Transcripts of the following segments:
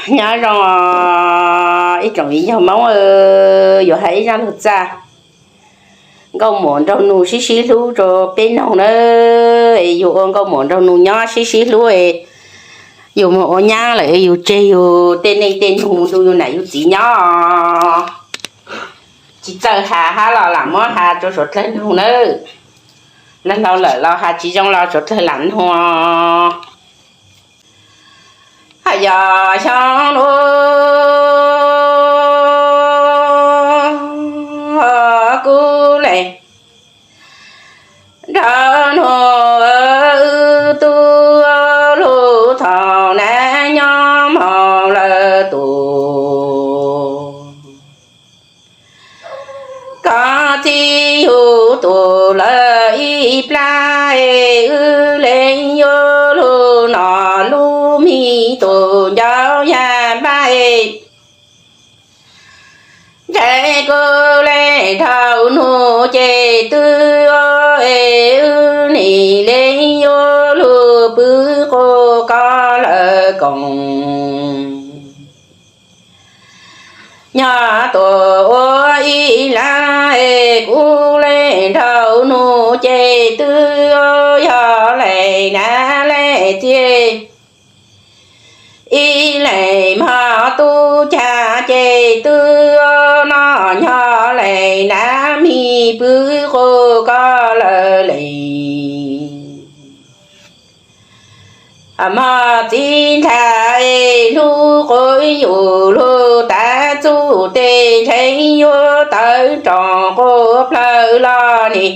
Nyob zoo ib tsoom viv ncaus Hmoob, yuav hais ib zaj lug txaj nkauj muam nraug nug sib sib hlub rua peb noog na. Yug ua nkauj muam nraug nug nyob sib sib hlub, yug moog ua nyab lawm yug tseg yug tej neej tej nug ntu yug nam yug txiv nyob, tsis txawj has hab los lam muab has rua suav dlawg nug nawb. Laug laug lawm los has tsis zoo los suav dlawg lam nug. Hab yog xyoo nuav kuv le nraug nug wb tub lug thaum nab nyob moog lawm tus. Koj txiv yug tus lawm ib plab es wb le yuav lug nom lub mi tus ncauj yag npab es. Ntshai kuv le nraug nug ces twb es wb nim le yuav lug pw qub koj lawm koom. Nyob tuaj ua ib lab es kuv le nraug nug ces twb yog le nab le txiv. Ib leeg mog tub cag ces twb noj nyob le nab mi pw qub koj lawm le. Mog txiv ntag es lub quav yug lug tav txuj tes ntshai yuav tawv roo quas plawg los nim.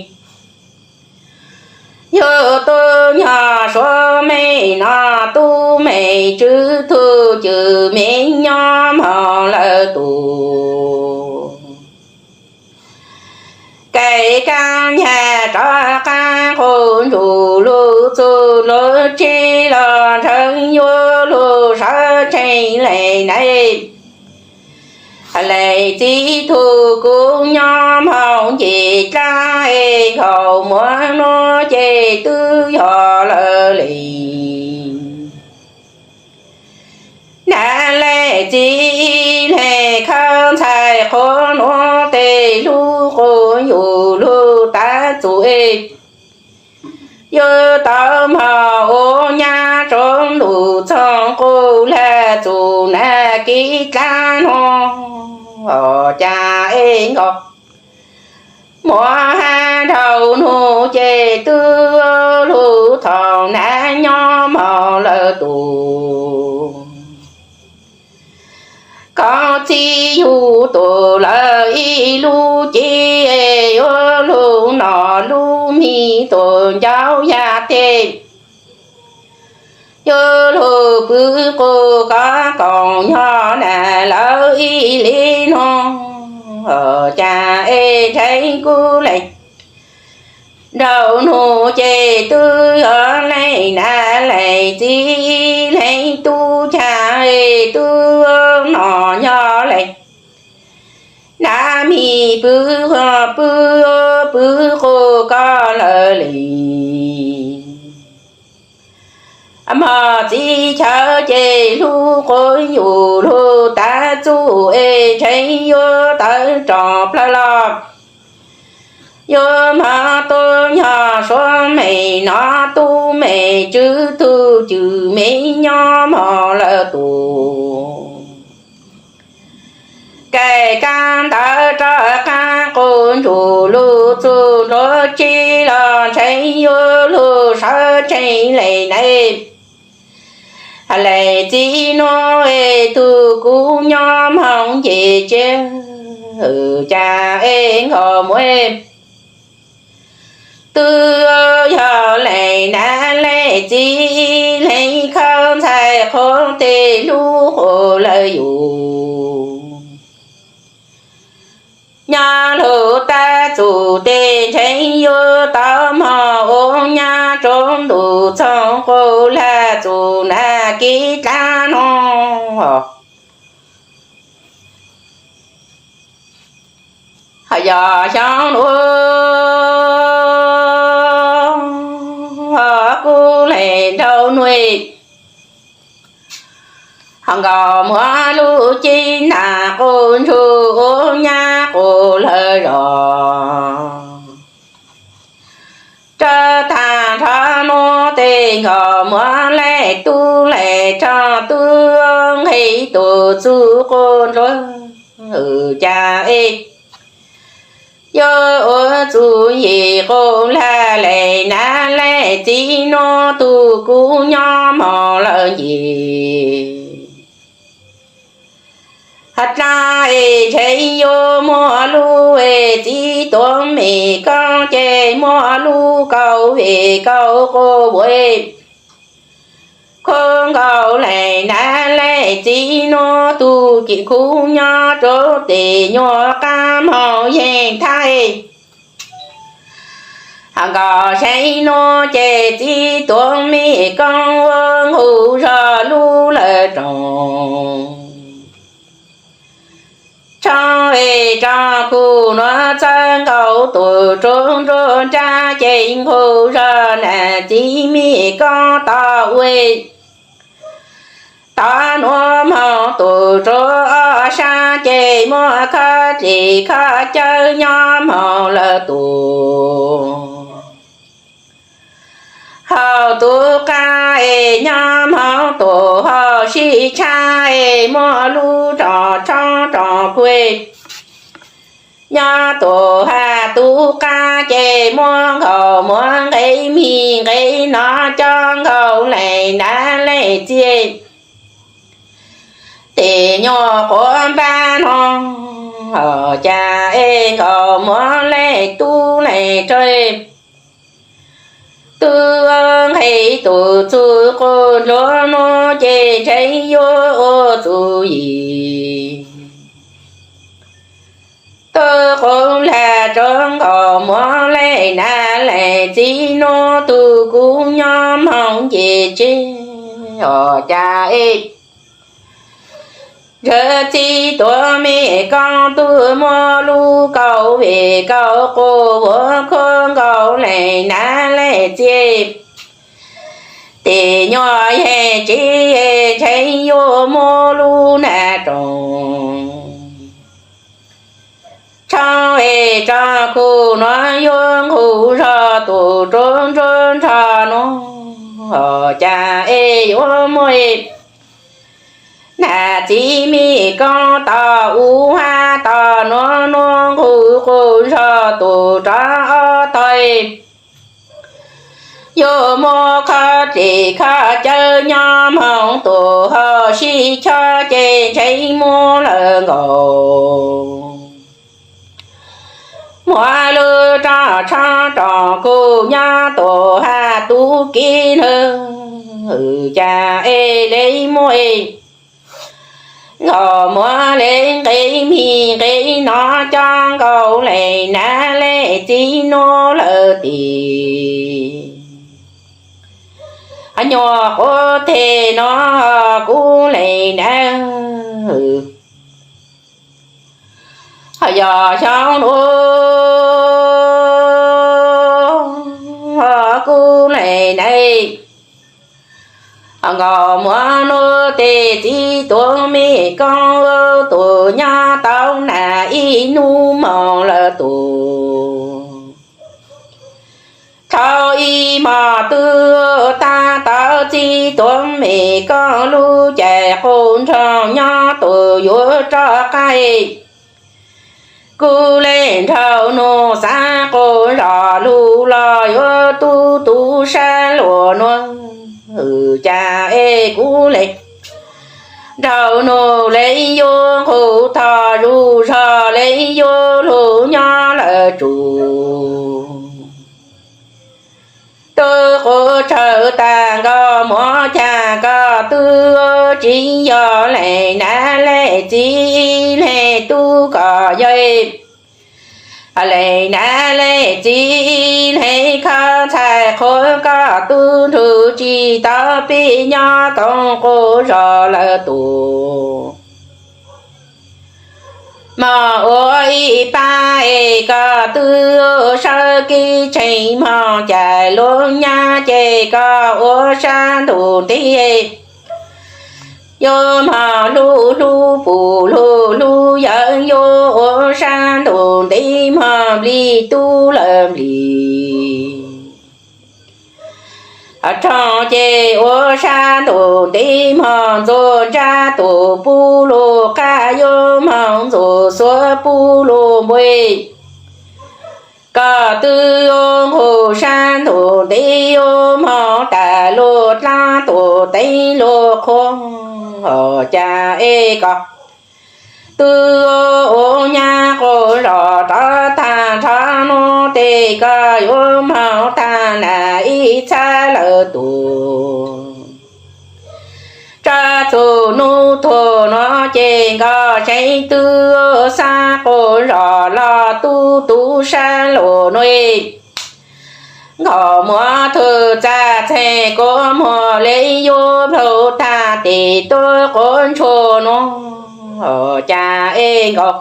Yug tub nyog suav me no tub me tswv tug cwm me nyob moog lawm tus. Kev kaab nyag rov qaab quas ntsuj lug txug lub tsev los ntshai yuav lug sawv tsees le nab le txiv tug kuv nyob moog nce dlaab es nkaus muag nuav ces twb yog lawm le. Nab le txiv le khawb ntxhais qhuav nuav tes lub quas yug lug tav txuj es. Yug tau moog ua nyab rua ntuj txooj quas lug txug nab kev dlaab nuav, cas es nkaus muag hab nraug nug ces twb lug thaum nab nyob moog lawm tus. Koj txiv yug tus lawm ib lub cev, yuav lug nom lub mi tus ncauj yag teg. Yuav lug pw qub koj koom nyob nab lawm ib le nuav, cas es ntshai kuv le nraug nug ces twb yog le nab le txiv le tub cag es twb nom nyob le nab mi pw, pw, pw qub koj lawm le. Mog txiv chaw ces lub quas yug lug tav txuj es ntshai yuav tawv roo plawg los. Yuav moog tub nyog suav me no tub me tswv tug cwm me nyob moog lawm tus. Kev kaab ntawd rov qaab quas ntsuj lug txug lub tsev los ntshai yuav lug sawv tsees le nab le txiv nuav es tug kuv nyob moog nce dlaab, cas es nkaus muag twb yog le nab le txiv le khawb ntxhais qhuav tes lub quas lawm yug. Nyob lug tav txuj tes ntshai yuav tau moog ua nyab rua ntuj txooj quas lug txug nab kev dlaab nuav. Hab yog xyoo nuav kuv le nraug nug, Nkauj Muas lub cev nag quj ntsuj ub nyab quj lawm zos. Rau tag nrho hnub tej Nkauj Muas lawv tub lawv rog tub nqhis tus txuj quj ntsuag cas es yuav ua txuj yim quj lag lawm nav lawm txiv hnub tus kuv nyob hmo lawm ncig. Hab dlab es ntshe yuav muaj lub es txiv tuav me koob ces muaj lub kaum vim kaum quj ua khub nkaus lawm nav lawm txiv hnub tus kis khub nyob rau tes nyuag qab hmo yeej thab. Hab nkaus seb hnub ces txiv tuav me koob ua nqus zog lub lawm roos. Tshoob es tso kuv nuav txawb nkaus tus rua nruab nrab ces nqus zog nam txiv me koob tod ua. Tod nuav moog tus rua ob sab ces muaj khob dlim khob cawv nyob moog lawm tus hauv tus qab es nyob moog tus hauv sib tshab es muaj lub rog tshoob rog kuj nyob tus hauv tus qab ces muaj nkaus muab nqe mi nqe no coj nkaus lawm nav lawm txiv. Tes nyuag quav npab no cas es nkaus muab lawm tub lawm rog tub nqhis tus txuj quj ntsuag nuav ces ntshe yuav ua txuj yim tub quj lag rua nkaus muab lawm nav lawm txiv nuav tus kuv nyob moog nce tseg os cas es ntshe txiv tuav me koob tub muab lub kaum vim kaum quj ua khub nkaus lawm nav lawm txiv. Tes nyuag yeej tsis ntshe yuav muab lub nag roos tshoob es tso kuv nuav yuav nqus zog tus rua nruab nrog nuav os cas es yuav muaj nam txiv me koob tod ub hab tod nuav nuav nqus quj zog tus rov ob tog yuav muab khob dlim khob cawv nyob moog tus hauv sib chob ces ntshe muab lawm nkaus muab lub rog tshoob rog kuj nyob tus hauv tus kis ntawd cas es le muab nkaus muab le nqe mi nqe no coj nkaus lawm nav lawm txiv nuav lawm tes nyuag quav teg no kuv lawm nav yog xyoo nuav kuv lawm nav nkaus muab nuav tes txiv tuav me koob tus nyob tau nam ib hnub moog lawm tus thaum ib hmo twb tag tau txiv tuav me koob lub cais quj nroog nyob tus yuav rov qab kuv le nrog nug xaav quj zog lug los yuav tub tub sab luas nuav cas es kuv le nrog nug le yuav nqus tho zuj zog le yuav lug nyob lawm tsum tub quv tsawv tag nkaus muab cas koj twb tsis yog le nav le txiv le tub kom yawg le nav le txiv le koj ntxhais qhuav koj tub nrug tsis tau pib nyob koom quj zog lawm tus mog ua ib pab es koj twb sawv kev tsheej mog cais lub nyab ces koj ua sab ntuj nti Yuav moog hlub hlub pum hlub hlub yawm, yuav ua sab ntuj ntev moog nplij tub lawm nplij. Rog ces ua sab ntuj ntev moog ntxuav ntsab tus pub lug qab, yuav moog ntxuav xuav pub lug npua. Koj twb yuav nqug sab ntuj ntev, yuav moog tas lug dlaab tus teeb lug qhuav, hos cas es koj twb yuav ua nyab quas zos rov taag nrho nuav, tes koj yuav moog taag nam ib txhab lawm tus. Tsaam txug nub tug nuav ces nkoj tseeb twb xaav quas zos los tub tub sab lug nuav. Nkoj muab tug txav txheej kua muag le yuav plhu taag tes tuab quas ntsuag nuav, hos cas es nkoj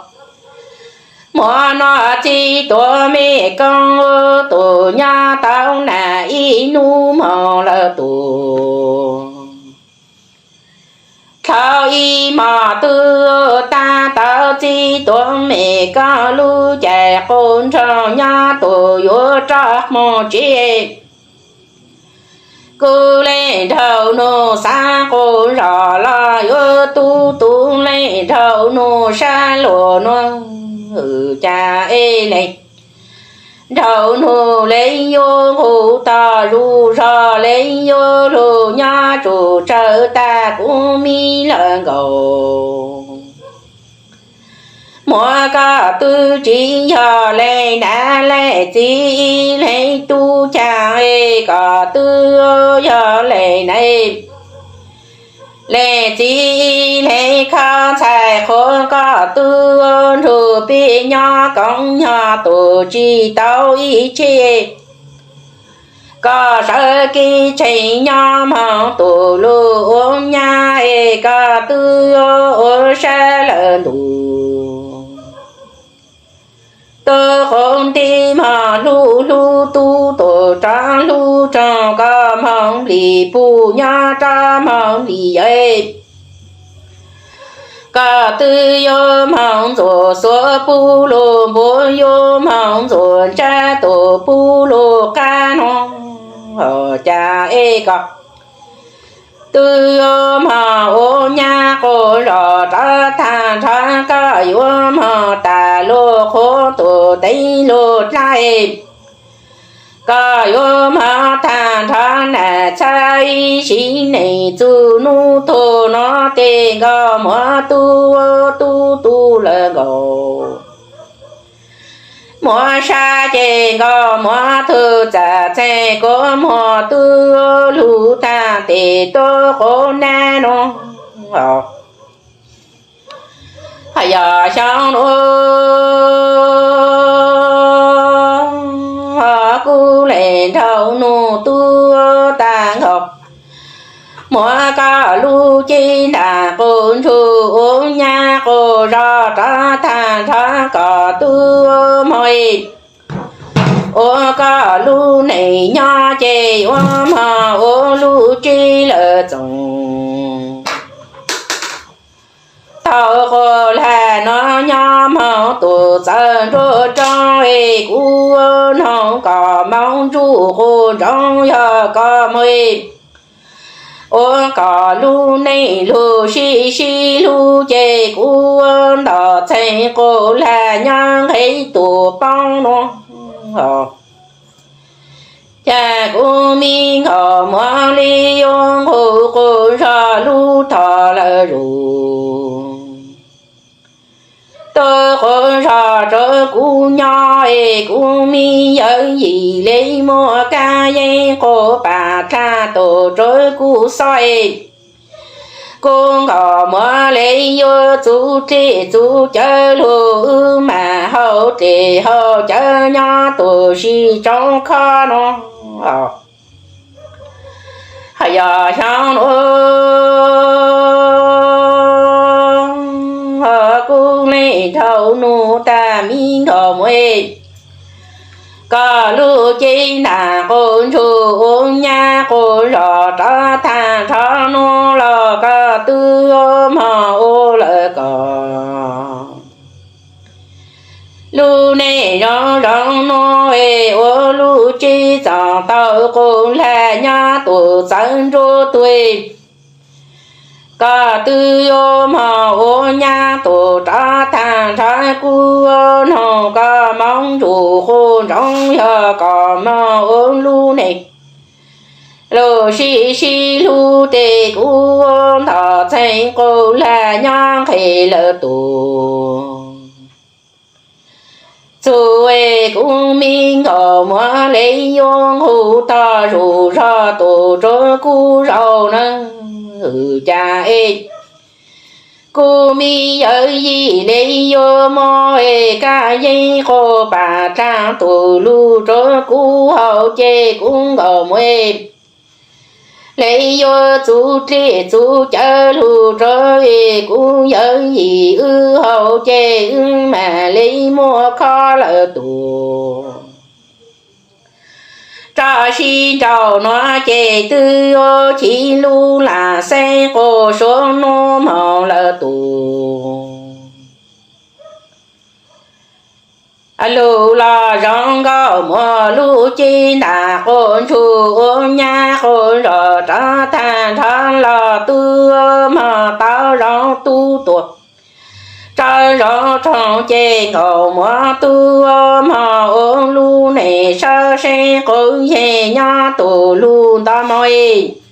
muab noj txij tuav mej koob, tus nyob tau nam ib nub moog lawm tus. Dlhau ib mos twb taag tau txij tuav mej koob, lub caij quas nraug nyob tus yuav rov moog tsev. Kuv le nraug nug xaav quas zos los yuav tub tub, le nraug nug sab lug nuav, cas es le nraug nug le yuav nqug tog zuj zog, le yuav lug nyob tsum tsawg tag kuv mib lawm nkaus. Muab koj twb tsis yog le nam le txiv le tub, cas es koj twb yog le nam le txiv le khab ntxhais qhuav, koj twb nrug peb nyob koob nyob tus tsis tau ib tse. Koj sawv kev tseem nyob moog tus lug ua nyab es koj twb ua sab lawm ntuj. Tub quas nti moog hlub hlub tub, tus rov hlub roog, koj moog nplij pum nyob rov moog nplij yawm. Koj twb yuav moog ntxuav xuav pub lug npua, yuav moog ntxuav ntsab tus pub lug qab nuav, hos cas es koj twb yuav moog ua nyab quas zos rov taag nrho, koj yuav moog tas lug qhuav tus teeb lug dlaab. Koj yuav moog taag nrho nam txhab ib sim neej txug nub tug nuav, tes nkoj muab tub tub tub lawm nkaus. Muab sab ces nkoj muab tug txav txheej kua muag twb lug taag tes tuab quas nab nuav. Yog xyoo nuav kuv le nraug nug tub taag nkaus, muab koj lub cev nraag quas ntsuag ua nyab quas zos rov taag nrho, koj twb moog ua koj lub neej nyob ces yuav moog ua lub tsev lawm txoos. Thaum quas lag nuav nyob moog tus txawj nruab roob es kuv noog koj moog ntsuj quas ntsoov, yog koj moog ua koj lub neej lug sib sib hlub ces kuv ntaus txheej quas lag nyob nqe tus poob nuav. Cas kuv mib nkoj muab le yuav nqug quas zog lub thoj lawm zus. Tub quas zog rua kuv nyob es kuv mib yawm yim le muaj kab yeeb quas pam dlaag tug rua kuv xob es kuv nkoj muab le yuav txuj dlej txuj cawv lug wb maam haus dlej haus cawv nyob tus sib tsoob khob nuav. Yog xyoo nuav kuv le nraug nug tag mib nkoj muab koj lub cev nraag quas ntsuag ua nyab quas zos rov taag nrho nuav los koj twb ko. Lub neej zoo zoo nuav es ua lub tsev txom tau qub lag nyob tus txawv nruab tuag. Koj twb yuav mog ua nyab tus rov tag nrho kuv noog koj moov ntsum quas ntsoov yog koj mog ua lub neej lug sib sib hlub tes kuv ntog txheej quas lag nyob nqhis lawm tus. Txug es kuv me nkauj muam le yuav nqug tog zuj zog tus rua kuv zaum na. Cas es kuv me yawm yij le yuav mob es kab yeeb quas pam dlaag tus lug rua kuv haus ces kuv nkauj muam es le yuav txuv dlej txuv cawv lug rua es kuv yawm yij wb haus ces wb mam le muab khob lawm tus. Rua sib nraus nuav ces twb yuav chiv lub lag xeeb quas suav nuav moog lawm tus. Lug los zoo nkauj muam lub cev ntam quas ntsug ua nyab quas zog rov tag nrho los tub mog tau zoo tub tuag. Rua zoo rhoog ces nkauj muam tub mog ua lub neej sawv seeb quas yeej nyob tus lug nto moog es